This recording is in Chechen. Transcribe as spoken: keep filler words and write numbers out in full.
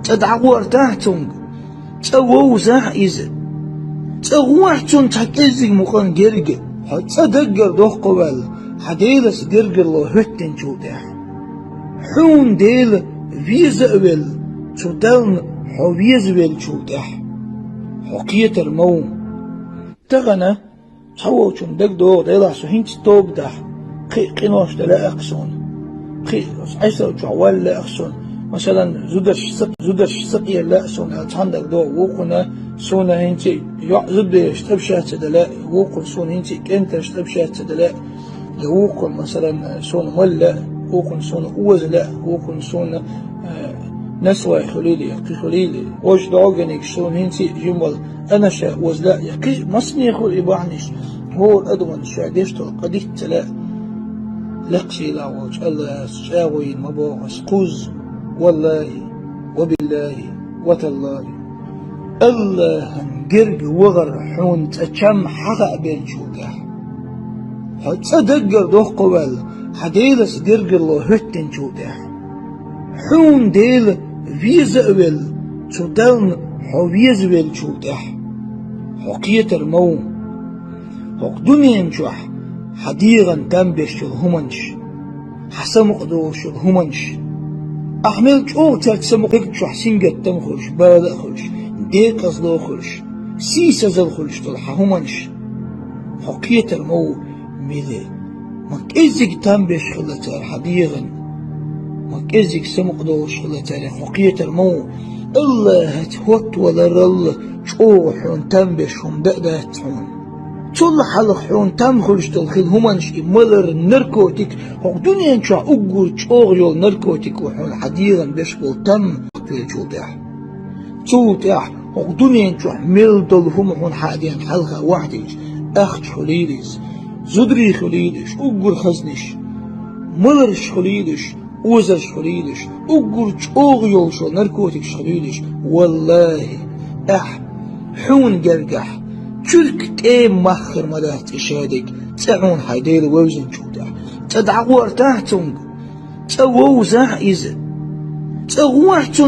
ЦӀа дӀагӀортахь цунга, цӀа вовзахь иза. ЦӀа гӀохь цунна цхьа кӀеззиг мукъан герга, хьо цӀа даггара дохковаьлла, хьан Делаца гергарло хӀоьттинчул тӀаьхьа. Хьуна Дела веза а велла, цу Дална хьо везавеллачул тӀаьхьа. Хьо кхетар ма ву. Тахана цхьаволчун дагадогӀу, делахь со хӀинца тоба дахь, кхин а къинош дан лаьа-кх суна, кхин а Ӏесал чохь валла лаьа-кх суна. Масалан, зударш са-, зударш сакъера лаьа суна аьлла цхьанна дагадогӀу, вукхунна суна хӀинца а йоӀ зудбераш тӀабшаьццадан лаьа, вукхунна суна хӀинца а кӀентарш тӀабшаьццадан лаьа, я вукхунна, масалан, суна мала лаьа, вукхунна суна оза лаьа, вукхунна суна, э, насвай хуьлийла, я кхин хуьлийла. Вож догӀаниг суна хӀинца а жимма анаша оза лаьа, я кхин а массане хуьлу и бахьанаш, хӀора адамна ша деш долу къа диц ца лаьа. Лекха сийлахь волчу АллахӀаца чӀагӀо йина ма боху ас кхузза, валлахӀи, ва биллахӀи, ва таллахӀи. АллахӀан герга вахар хьуна цӀа чам хьахаабеллачул тӀаьхьа. Хьо цӀа даггара дохковаьлла, хьан Делаца гергарло хӀоьттинчул тӀаьхьа. Хьуна Дела веза а велла, цу Дална хьо везавеллачул тӀаьхьа. Хьо кхетар ма ву. ХӀокху дуьнен чохь хьан дегӀан там беш йолу хӀуманаш, хьан самукъадолуш йолу хӀуманаш. Ахь мел чӀогӀа цаьрца самукъа дегнашехь сингаттам а хуьлуш, бала а хуьлуш, декъазло а хуьлуш, сийсазалла хуьлуш долу хьан хӀуманаш. Хьо кхетар ма ву, мила, ма кӀеззиг там беш хилла цара хьан дегӀан, ма кӀеззиг самукъадолуш хилла цара, хьо кхетар ма ву. АллахӀаца хӀоттаваларал чӀогӀа хьуна там беш хӀума дан а дац хьуна. Цул хьалха хьуна там хуьлуш долу хила хӀуманаш и малар, наркотик, хӀокху дуьнен чохь уггар чӀогӀа йолу наркотик ву хьуна хьан дегӀан беш болу там хилчул тӀаьхьа. Цул тӀаьхьа хӀокху дуьнен чохь мел долу хӀума хьуна хьан дегӀан хьалха вахьдийча, ахча хуьлийла иза, зударий хуьлийла уьш, уггар хазнаш, маларш хуьлийла уьш, озарш хуьлийла уьш, уггар чӀогӀа йолуш йолу наркотикаш хуьлийла уьш, валлахӀи, ахь, хьуна гергахь, чуьрк тӀе мах хир ма дац и шадерг, цӀа хьуна хьайн Дела вевзинчул тӀаьхьа. ЦӀа дӀагӀортахь цунга, цӀа вовзахь иза. ЦӀа гӀохь цунна